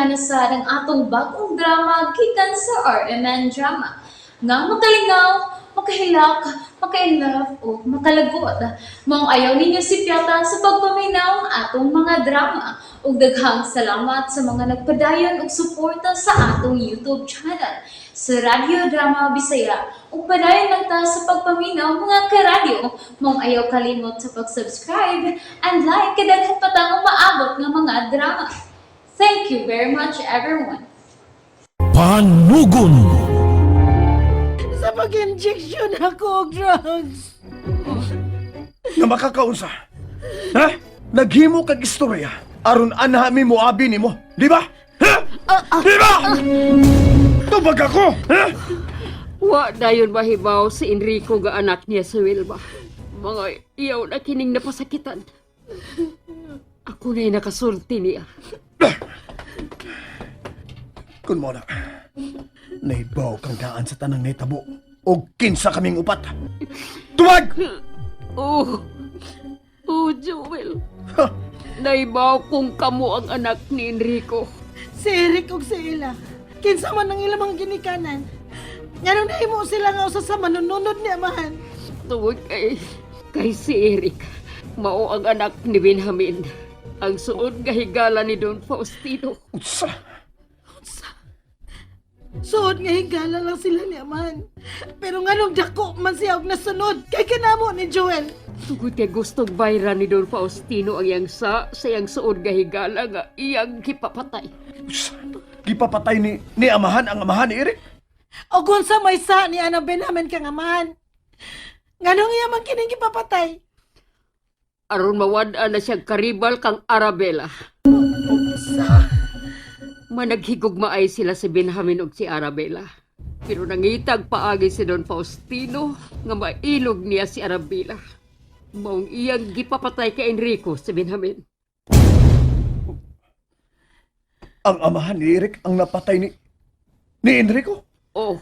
na sa ang atong bagong drama gikan sa RMN Drama. Nga makalingaw, makahilak, maka-inlove o makalagot. Maong ayaw ninyo sipyata sa pagpaminaw ang atong mga drama. Ug daghang salamat sa mga nagpadayon og suporta sa atong YouTube channel sa Radyo Drama Bisaya. Ug padayon lang ta sa pagpaminaw, mga karadyo. Maong ayaw kalimot sa pag-subscribe and like kay daghan pa tang umaabot nga mga drama. Thank you very much, everyone. Panugon. Sa pag-injection ako og drugs. Nga makakaunsa. Ha? Naghimo kag istorya aron anha mi moabi nimo, di ba? Ha? Di ba? Tubag ako, ha? Wa dayon mahibaw si Enrico ga anak niya si Wilma. Mga iyaw na kining napasakitan. Ako na'y nakasulti niya. Kun mo na. Naibaw kang daan sa tanang nahitabo og kinsa kaming upat. Tubag! Oh, oh Joel. Ha? Naibaw kung kamo ang anak ni Enrico. Si Eric og si Ella. Kinsa man ang ilang mga ginikanan. Nganong nahimo sila nga usa sa manununod ni amahan? Tungod kay si Eric, mao ang anak ni Benjamin. Ang suod nga higala ni Don Faustino. Unsa? Suod nga higala lang sila ni amahan. Pero nganong dako man siya og nasunod kay kanamo ni Joel? Tungod kay gustong bayra ni Don Faustino ang iyang sa iyang suod nga higala nga iyang gipapatay. Unsa? Gipapatay ni amahan ang amahan ni Eric? Og unsa may sa ni anang Benjamin kang amahan? Nganong iya man kining gipapatay? Aron mawad-an na siyang karibal kang Arabella. Managhigugmaay sila si Benjamin ug si Arabella. Pero nangitag paagi si Don Faustino nga mailog niya si Arabella. Maong iyang gipapatay kay Enrico si Benjamin. Ang amahan ni Eric ang napatay ni Enrico? Oh.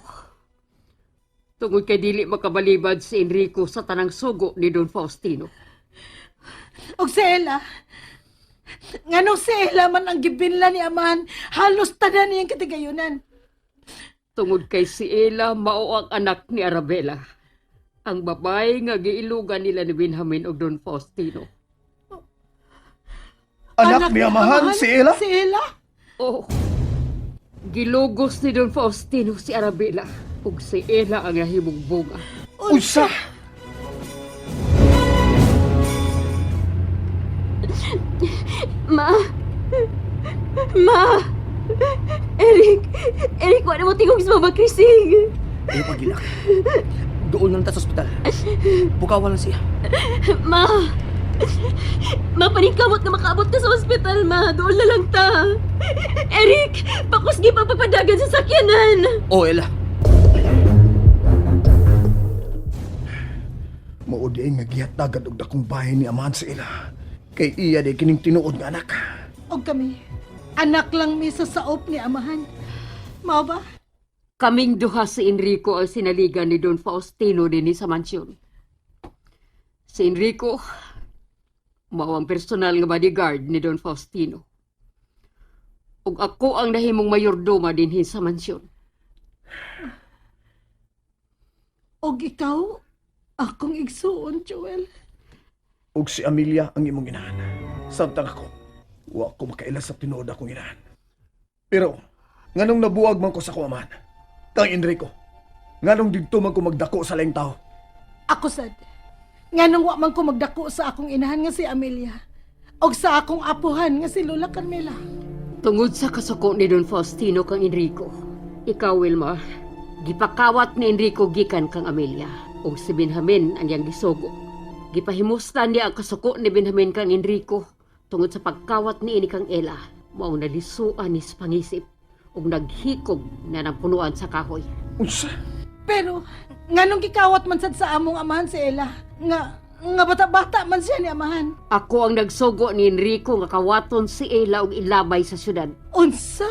Tungod kay dili makabalibad si Enrico sa tanang sugo ni Don Faustino. Og si Ella? Nganong si Ella man ang gibinla ni amahan, halos tanan niyang katigayunan? Tungod kay si Ella mao ang anak ni Arabella. Ang babae nga giilugan nila ni Benjamin ug Don Faustino. Anak ni amahan, si Ella? Si Ella? Oh. Gilugos ni Don Faustino si Arabella ug si Ella ang nahimong bunga. Unsa? Ma! Ma! Eric! Eric, wala mo tingog sa Mama Krising! Ayaw pagilak. Doon lang ta sa ospital. Bukawa lang siya. Ma! Ma, paningkamot nga makaabot ka sa ospital, ma! Doon na lang ta! Eric! Pakusgi pa pagpadagan sa sakyanan! Oh, Ella. Mao di nga gihatagan og dakong bahay ni amahan sa ila. Kay iya di kining tinuod nga anak. Og kami, anak lang mi sa saop ni amahan. Mao ba? Kaming duha si Enrico ang sinaligan ni Don Faustino dinhi sa mansyon. Si Enrico, mao ang personal nga bodyguard ni Don Faustino. Ug ako ang nahimong mayordoma dinhi sa mansyon. Og ikaw, akong igsuon, Joel. Ug si Amelia ang imong inahan. Samtang ako, wa ko makaila sa tinuod akong inahan. Pero, nganong nabuag man ko sa akong amahan? Kang Enrico, nganong didto man ko magdako sa laing tao? Ako sad. Nganong wa man ko magdako sa akong inahan nga si Amelia. Og sa akong apuhan nga si Lola Carmela. Tungod sa kasuko ni Don Faustino kang Enrico, ikaw, Wilma, gipakawat ni Enrico gikan kang Amelia ug si Benjamin ang iyang gisugo. Gipahimuslan niya ang kasuko ni Benjamin kang Enrico tungod sa pagkawat niini kang Ella, mao nalisuan ni sa pangisip ug naghikog na ng punuan sa kahoy. Unsa? Pero nganong gikawat man sad sa among amahan si Ella? Nga bata-bata man siya ni amahan. Ako ang nagsugo ni Enrico nga kawaton si Ella ug ilabay sa syudad. Unsa?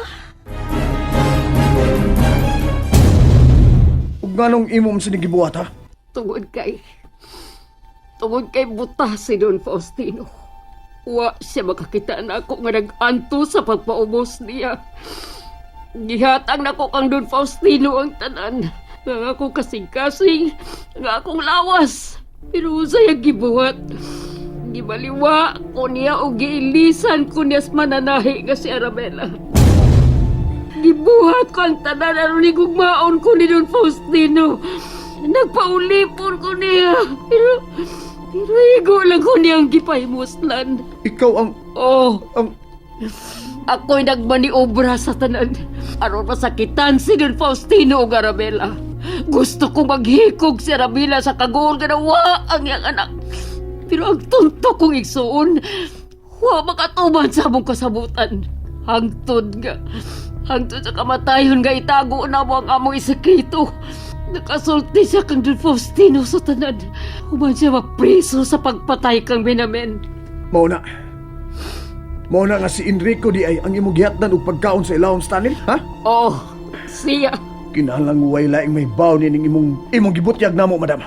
Ug nganong imo man sinigibuhat, ha? Tungod kay buta si Don Faustino. Wa siya makakita na ako nga nag-anto sa pagpaubos niya. Gihatag nako kang Don Faustino ang tanan. Nga akong kasing-kasing, nga akong lawas. Pero usay ang gibuhat. Gibaliwa ko niya o giilisan ko niya sa mananahi nga si Arabella. Gibuhat ko ang tanan aron higugmaon ko ni Don Faustino. Nagpaulipon ko niya. Pero higo lang ko niyang gipahimuslan. Ikaw ang Oh, ang ako'y nagmaniobra sa tanan. Aron masakitan si Don Faustino ug Arabella. Gusto ko maghikog si Arabella sa kaguol nga nawa ang iyang anak. Pero ang tunto kong igsuon, wa makatuman sa among kasabutan. Hangtod sa kamatayon nga itago na mo ang among isekreto. Nakasulti siya kang Don Faustino sa tanan. Human siya mapriso sa pagpatay kang Binamen. Mao na. Mao na nga si Enrico di ay ang imong gihatdan og pagkaon sa ilawom sa tunnel, ha? Oh, siya. Kinahanglang way laing may baw nining imong gibutyag namo, madam.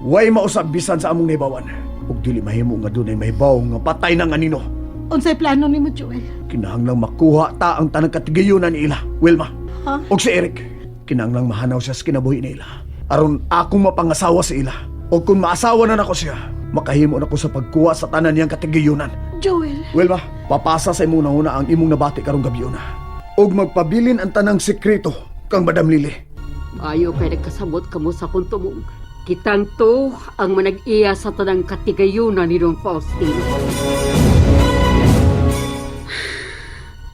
Way mausab bisan sa among nahibawan. Ug dili mahimo nga dunay mahibaw nga patay na nga nino. Unsay plano nimo, Joel? Kinahanglang makuha ta ang tanang katigayunan ni ila, Wilma. Ha? Og si Eric, kinahanglang mahanaw siya sa kinabuhi nila. Aron akong mapangasawa sa ila. O kung maasawa na nako siya, makahimo na ko sa pagkuha sa tanan niyang katigayunan. Joel, Wilma, papasa sa imong nahuna ang imong nabati karong gabi una. Og magpabilin ang tanang sekreto kang Madam Lily. Maayo kay nagkasabot kamo sa akong tumong. Kitang to ang manag-iya sa tanang katigayunan ni Don Faustino.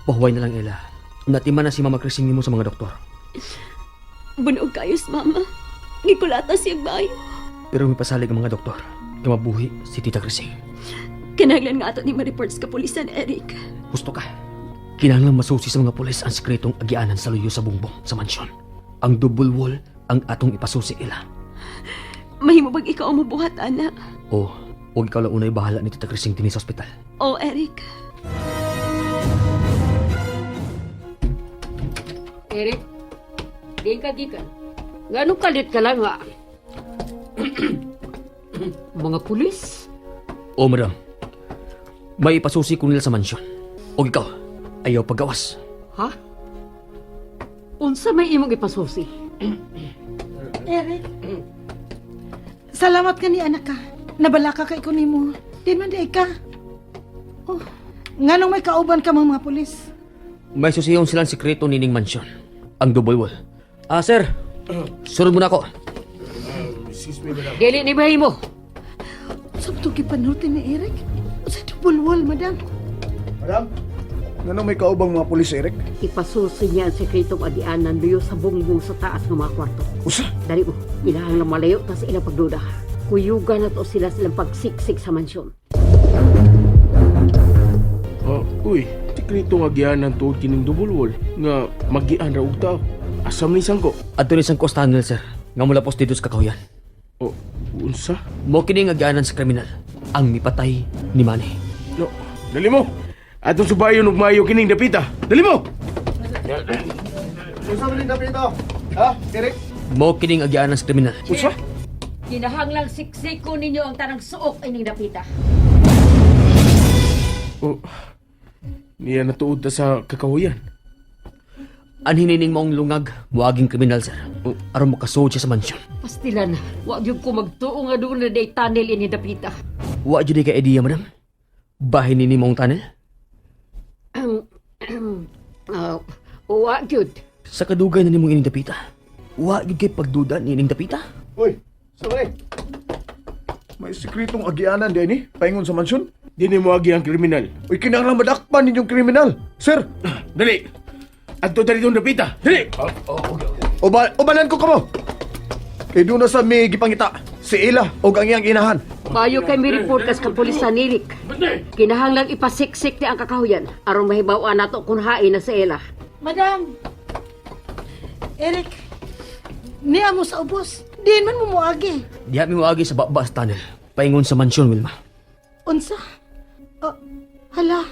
Pahuway na lang, Ella. Natiman na si Mama Christine nimo sa mga doktor. Bunog kayos, mama. Gikulata siya bayo. Pero may pasalig ang mga doktor. Nga mabuhi si Tita Christine. Kinahanglan nga ato ni ma-report sa kapulisan, Eric. Gusto ka. Kinahanglan masusi sa mga pulis ang sekretong agianan sa luyo sa bungbong sa mansyon. Ang double wall ang atong ipasusi ila. Mahimo bag ikaw ang mubuhat, ana? O, huwag ikaw lang unay bahala ni Tita Christine dinhi sa ospital. Oh, Eric. Eric, di ka gikan. Ganong kalit ka lang ha? Mga pulis? O, madam. May ipasusi ko nila sa mansyon. O ikaw, ayaw paggawas. Ha? Unsa may imong ipasusi? Eric. Salamat ka ni anak ka. Nabalaka kay ko nimo. Di man di ka. Oh, nganong may kauban ka mga pulis? May susiyon silang sikreto nining mansyon. Ang double wall. Ah, sir. Sunod mo na ako. Dili ni mahimo. Sa itong gipanulti ni Eric? Sa double wall, madam. Madam, nganong may kaubang mga pulis, Eric? Ipasusi niya ang sekretong agianan luyo sa bungbong sa taas ng mga kwarto. Usa? Dali mo, ilahang lang malayo ta sa ilang pagduda. Kuyugan na to sila silang pagsiksik sa mansyon. Oh, uy, sikreto nga gianan tuod kining double wall nga magian ra og tao. Asam ni sangko. Adto ni sang tunnel, sir. Nga mula pos dito sa kakahuyan. Oh, unsa? Mo kini nga agianan sa kriminal. Ang mipatay ni Manny. No, dali mo. Atong subayon og maayo kining dapita. Dali mo. Usa man dapito? Ha, Eric? Mo kining agianan sa kriminal. Unsa? Kinahanglang siksiko ninyo ang tanang suok ining dapita. Oh. Niya natuod ta sa kakahuyan. Anhin nining maong lungag, muaging kriminal, sir. Aron makasuod siya sa mansyon. Pastilan, wa gyud ko magtuo nga doon na day tunnel ini dapita. Wa jud kay idea, madam. Bahin nini maong tunnel? Wa gyud. Sa kadugay na nimong ining dapita. Wa gyud kay pagduda nining dapita. Uy, sorry. May sekretong agianan di ni, paingon sa mansyon. Dili mo agi ang kriminal. Uy, kinahanglan madakpan ninyong kriminal. Sir, Dali. Adto dali tong dapita. Dali. ubanan ko kamo. Kay doon na sa may gipangita, si Ila og ang iyang inahan. Mayo kay mi report kas kapulisan ni Rick. Kinahanglang ipasiksik ni ang kakahuyan aron mahibaw-an nato kung hain na sa ila. Madam! Eric, niya mo sa ubos. Diin man mo muagi. Diha mi moagi sa baba sa tunnel. Paingon sa mansyon, Wilma. Unsa? Oh, hala.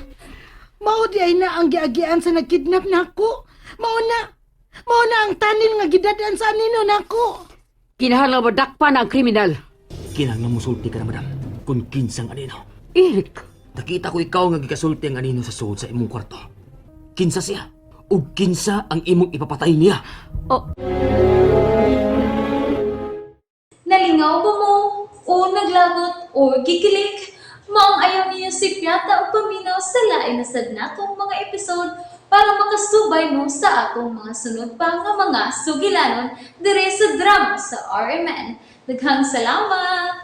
Mao di ay na ang giagian sa nagkidnap nako. Mao na. Mao na ang tanin nga gidadaan sa anino nako. Kinahanglang madakpan ang kriminal. Kinahanglan musulti ka na, madam. Kung kinsang anino. Eric, Nakita ko ikaw nga gikasulti ang anino sa sulod sa imong kwarto. Kinsa siya? Ug kinsa ang imong ipapatay niya? Oh, Nalingaw ba mo? O naglagot o gikilig? Maong ayaw niyo si Piata o paminaw sa lain na sad natong mga episode para makasubay mo sa atong mga sunod pa nga mga sugilanon dire sa drama sa RMN. Daghang salamat!